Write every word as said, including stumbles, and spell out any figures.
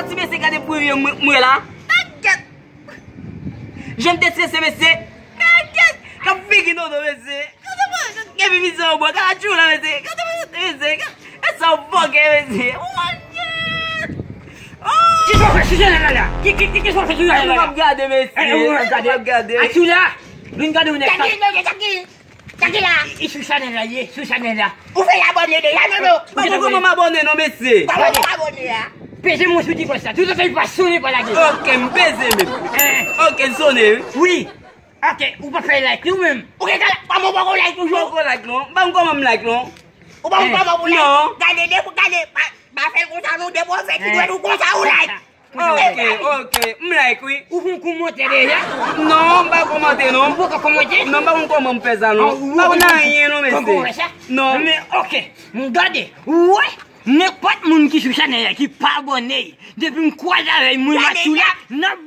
Ti mesye, gade pou yo mwen la. Gade. Jan m te strese, mesye. Gade. K ap figi nono, mesye. Gade mwen, gade pipi sa yo bò. Gade atchoula, mesye. Gade mwen, mesye. Gade sa yo bòkè, mesye. Oh my God. Oh. Ki sa w fè sou chanèl la la? Ki, ki, ki, ki sa w fè sou chanèl la la? M ap gade, mesye. M ap gade. Atchoula. Vin gade yon nèg. Taki, taki, taki la. E sou chanèl la ye, sou chanèl la. Ou fèk abòne deja, non, non? M pa konn kòman m abòne non, mesye. Kòman ou abòne a? Peze mwen sou ti kòs la. Tout sa li pa sone pa lage. Ok, m peze menm. Ok, l sone wi. Wi. Ok, ou pa fè like li ou menm? Ou gen kòman ou poko like toujou? Poko like non. M pa konn kòman m like non. Ou pa konn kòman ou like? Non. Gade depi gade. Pa fè l konsa non, depi w fè ti dwèt ou konsa ou like. Ok, ok, m like wi. Ou fè yon kòmantè deja? Non, m pa kòmante non. Ou poko kòmante? Non, m pa konn kòman m fè sa non. M pa konn anyen non, mesye. Non. Men ok, m gade. Ou wè, nenpòt moun ki sou chanèl la ki pa abòne, depi m kwaze avè l, mwen Atchoula, n ap